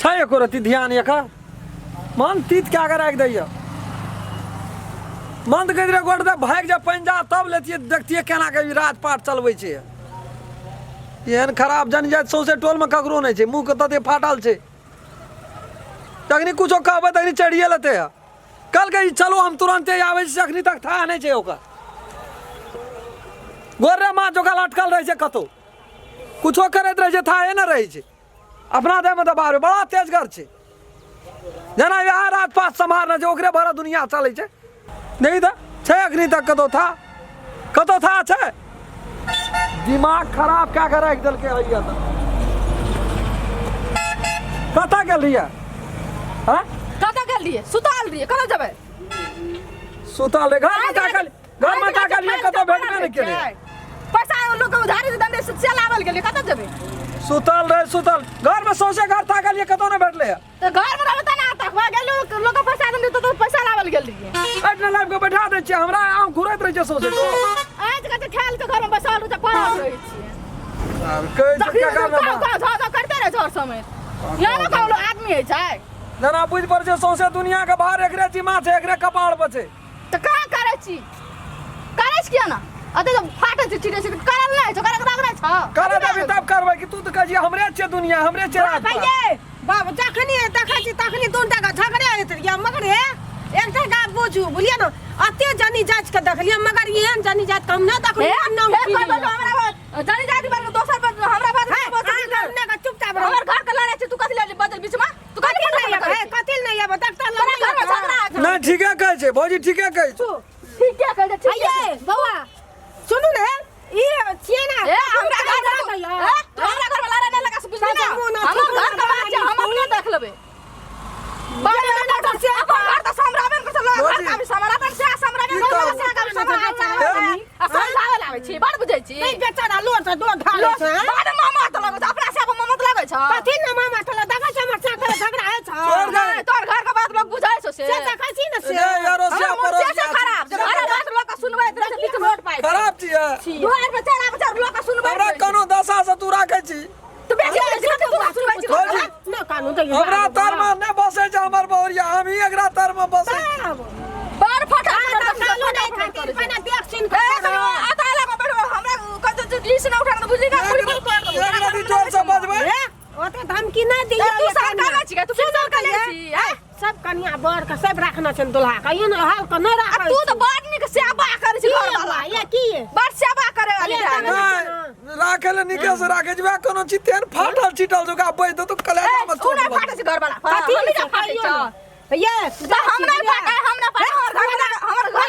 छै एको रत्ती ध्यान एकर मन तीत कए कऽ राखि दैए। मन तऽ कहैत रहै गोट दे भागि जा पंजाब, तब लेतियै देखतियै केना के ई राजपाट चलबै छै। एहन खराब जनजाति सौंसे टोलमे ककरो नहि छै, मुँहके तते फाटल छै, जखनी कुछो कहबै तखनी चढ़िए लेतै। है कहलकै ई चलू हम तुरन्ते आबै छी, अखनी तक था नहि छै ओकर। गोर्रे माँ जोका लटकल रहै छै, कतहु कुछो करैत रहै छै, थाहे नहि रहै छै। अपना देहमे तऽ बाहर बड़ा तेजगर छै, जेना इएह राजपाट सम्हारने छै, ओकरे भरा दुनिया चलै छै। नहीं तऽ छै अखनी तक कतहु था, कतहु था छै। दिमाग खराब कए कऽ राखि देलकै। हैया तऽ कतऽ गेल रहियै? हँ, कतऽ गेल रहियै? सुतल रहियै, कतऽ जेबै? सुतल रहे, घरमे ताकल, घरमे ताकलियै, कतऽ भेटबे नहि केलै। पैसा लोग के उधारी दे से लावल गेलियै, कतऽ जेबै? सुतल रहे, सुतल घरमे, सौंसे घर ताकलियै, कतऽ नहि भेटलै। तऽ घर में रहबै तऽ ना तकवा गेल, लोग के पैसा दे तऽ पैसा लावल गेल रहियै। एहिठिना लाबि कऽ बैठा दै छियै हमरा, आम घुरैत रहै छै सौंसे। तो आज के तऽ खेल के घर में बैसल रहै छै, पड़ल रहै छियै। आब कहै छै तखनी केकर काव ने काव झा झा करते रहै छै हर समय। यहाँ ने कहलो आदमी होइ छै। जेना बुझि पड़ै छै सौंसे दुनिया के भार एकरे जिम्मा छै, एकरे कपार पर छै। तऽ कहाँ करै छी? करै छी किया ना? अते जब फाटै छै, चिड़ै छै, तऽ करल नहि छै, करक राग नहि छौ। करऽ देबही तब करबै कि? तू तऽ कहै छी हमरे छियै दुनिया, हमरे छियै राजपाट। भैये बाबू, जखनी देखै छी तखनी दूटा के झगड़े होइत रहियै, मगर हे एकटा बात बुझू, बुझलियै ने, अते जनी जाति के देखलियै मगर एहन जनी जाति के हम नहि हे देखलियै। नाम हे कोइ बोलू हमरा जनी जाति बारे में, दोसर पर हमरा बारे में बोल। चुपचाप रहो। हमर घर के लड़ाई छै, तू कथी ले बदल बीच में? तू कथी कथी ले नहि आबै, कथी नहि आबै, डॉक्टर लग तोरा घर में झगड़ा छै। नहि, ठीके कहै छै भौजी, ठीके कहै छै। ठीके कहै छै, ठीके। आइये बौआ, सुनू ने, ई छियै ने। ए हमरा घर में तू, ए तू हमरा घर में लड़ाई नहीं लगा से, बुझली ना? हमर घर के बात छै, हम अपने देख लेबै। बाप रे बाप, अपन घर तऽ सम्हराबे ने करतै, लोग घर का भी सम्हराबे से सम्हराबे की ने, कहू? से का भी सम्हराबे आ समझावे लागे छी, बड़ बुझै छी। नहीं बेचारा लोर से दो ढाल छै। बड़ मामा तऽ लगै छै, अपना से मामा तऽ लगै छै। कथी ने मामा तोला देखै छै, हमर साथ झगड़ा होइ छै। छोड़ दे। नहि, तोहर घर के बात लोग बुझै छौ से। से देखै छी ने से। ए अरोसिया हमर मन से पड़ोसिया छै खराब, जे घरक बात लोग के सुनबैत रहै छै, बीच रोड पाइ खराब छियै। दुआर पर चढ़ आबै छै, लोग के सुनबैत हमरा रहै छै। कोनो दशा से तू राखै छी। तू बेसी बुझै छी, तू सुनबै छी। भौजी, न कानू तऽ हमरा तर मे नहि बसै छै हमर बहुरिया, हम ही एकरा तर मे बसै छी। बड़ फटा फटा कानू नहि खातिर पहिने देख सुन ए कऽ सुनो, आता लगा बैठो, हमरा कतौ जे लीस ना उठा के बुझली ना, पूरी पूरी तोड़ देबो। एक रति जोर से बजबै। हे, ओते धमकी नहि दियौ। ए, तू सरकार छी, तू सरकार छी? ए, सब कनिया बर के सब रखना छै दुल्हा के, एहन हाल के नहि आ राखै। तू तऽ बड़ नीक सेवा करै छी घर वाला ये की? बड़ सेवा करे वाली ये रहे। तऽ नहि राखै ले, नीके से राखै छी। वएह कोनो चीज तेहन फाटल चिटल जोका बजि देतौ कलेजा ए, मे तू चोट नहि भऽ फाटै छै घर वाला। कथी हम नहि छै? फाटै कहियौ छौ। ने। ये तऽ हम नहि फाटै, हम नहि फाटै, हमर घर वाला, हमर घर नहि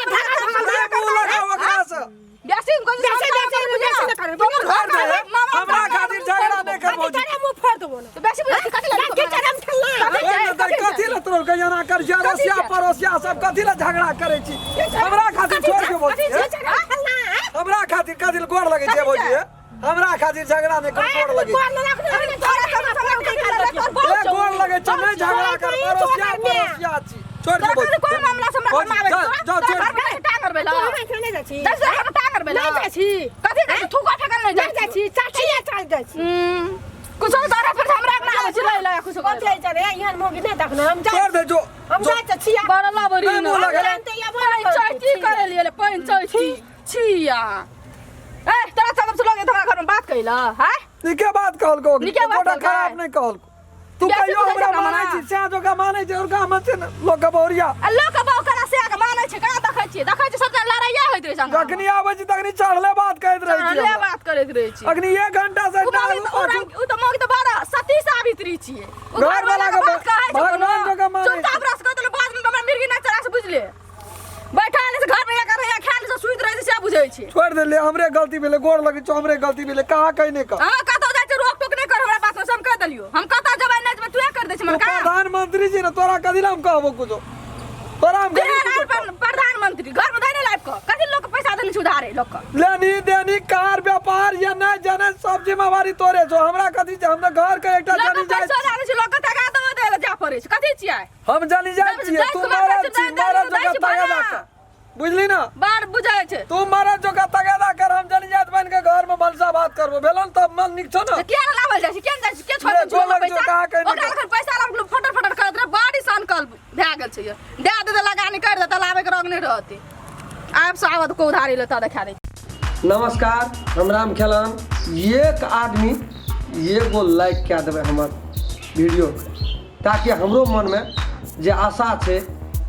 मुँह लगाउ ओकरा से। बेसी बेसी- बेसी- बेसी नहि करबै। हमर घर छोड़ दे। मामा हमरा खातिर झगड़ा नहि कर भौजी। तोरा मुँह फोड़ देबो ने। तू बेसी बुझै छी, कथी लए? की करम खेलना? कथी ओहि छै? ने तऽ कथी लए तोरा के एना कर छी? अड़ोसिया पड़ोसिया सब कथी लए झगड़ा करै छी? हमरा खातिर छोड़ के भौजी, कथी छै? हमरा खातिर कथी लए? गोर लगै छै भौजी, हमरा खातिर झगड़ा नहि कर, गोर लगै छै। ए, गोर लगै छै, नहि झगड़ा कर, पड़ोसिया पड़ोसिया छी, छोड़ के भौजी। कोन मामला से हमरा भौजी, घर में आबै जाओ, छी? जाओ, तोरा छोड़ घर में टांग करबै ला? दस घर में टांग करबै ला? कथी कथी थूका फेकल नहि जाइ छी? कुछो तोरा पर हमरा अंगना आबै छी लै लै कुछो छोड़ दे जो जो। बड़ लाबरी नहि मुँह लगै। पंचायती करे लिए पंचायती छिया। ए तोरा सब से लोग हमरा घर में बात कैला हैं? नीके बात कहलको। नीके बात गोटा कहलकै। खराब नहि कहलको। तू बेसी कहियो बुझै हमरा छै हमरा मानै मना। छी सएह जोका मानै छै और गाम छै ने लोक के बहुरिया। आ लोक के बहु करा से के मानै छै? कहाँ देखै छियै? देखै छियै सब जना लड़ाइया होइत रहै छै अंगना में। जखनी आबै छी तखनी चढ़ले बात कहैत रहै छी चढ़ले हमरा। बात करैत रहै छी। अखनी एक घंटा से उ मौगी डालू तऽ उ पाछू। रंग उ तऽ मौगी तऽ बड़ा सती सावित्री छियै। उ घर घर वाला वाला के के बात कहै छै भगवान कोनो। जकाँ मानै चुपचाप छै। रस कह देलहुँ, बाद में हमरा मिर्गी नहि चढ़ा से बुझले। बैठा ले से घर में एक रहैया, खाय ले से सुति रहै छै से बुझै छै। छोड़ देलियै, हमरे गलती भेलै, गोर लगै छौ, हमरे गलती भेलै, कहाँ कहीं नहि कह। अहाँ कतौ जाइ छै रोक टोक नहि कर हमरा बात में, से हम कह देलियौ। हम कतौ जेबै नहि जेबै तूहे कर दै छै तू हमर काम। प्रधानमंत्री जी ने, तोरा कथी लए हम कहबो कुछो? तोरा हम तेहन कथी आर कुछो कहबो? प्रधानमंत्री घर में धैने लाइब कऽ कथी लोक के पैसा देने छै उधारे लोक के। लेनी देनी कार व्यापार या नहि जाने सब जिम्मेवारी तोरे छौ, हमरा कथी छै? हम तऽ घर के एकटा लोक जानी के जाइ पैसा छी। जाने छै, लोक के तगा देबो दै लए जाय पड़ै छै, कथी छियै? हम जानी जाइ जब छियै। जाइत तू कुमार मरद कहै छी, छै, मरद दै जकाँ छी तगेदा भाड़ा। कर, बुझली ना? बार बुझै छै। तू मरद जकाँ तगेदा कर, हम जनी जात बन के घर में भनसा भात करबो। भेलो ने तब मन नीक छौ ने? तऽ किया ने लावल जाइ छै? किया ने जाइ छै? के छोड़ ले, दै छै लोक गोलक पैसा? जो कहाँ कहीं ओकरा निकल। एखन पैसा लाब छै दे दे लगानी कर दे लाबै के रंग नहि रहतै। आब से आवत को उधारी लेता देखा दे। नमस्कार, हम राम खेलान। एक आदमी एगो लाइक कए देबै हमर वीडियो ताकि हमरो मनमे जे आशा छै,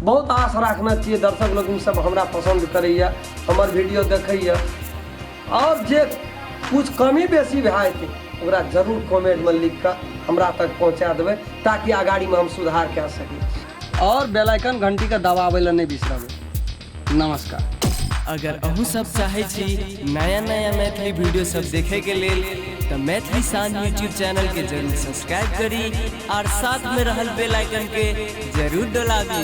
बहुत आश राखने छियै, दर्शक लोकनि सब हमरा पसन्द करैए, हमर वीडियो देखैए, आओर जे कुछ कमी बेसी भए जेतै ओकरा जरूर कमेंटमे लिख कऽ हमरा तक पहुँचा देबै ताकि अगाड़ीमे हम सुधार कए सकी। आओर बेल आइकन घंटीके दबाबै लए नहि बिसरबै। नमस्कार। अगर अहूँ सब चाहै छी नया नया मैथिली वीडियो सब देखे के लेल तऽ मैथिली शान यूट्यूब चैनल के जरूर सब्सक्राइब करी और साथ में रहल बेल आइकन के जरूर दबाबी।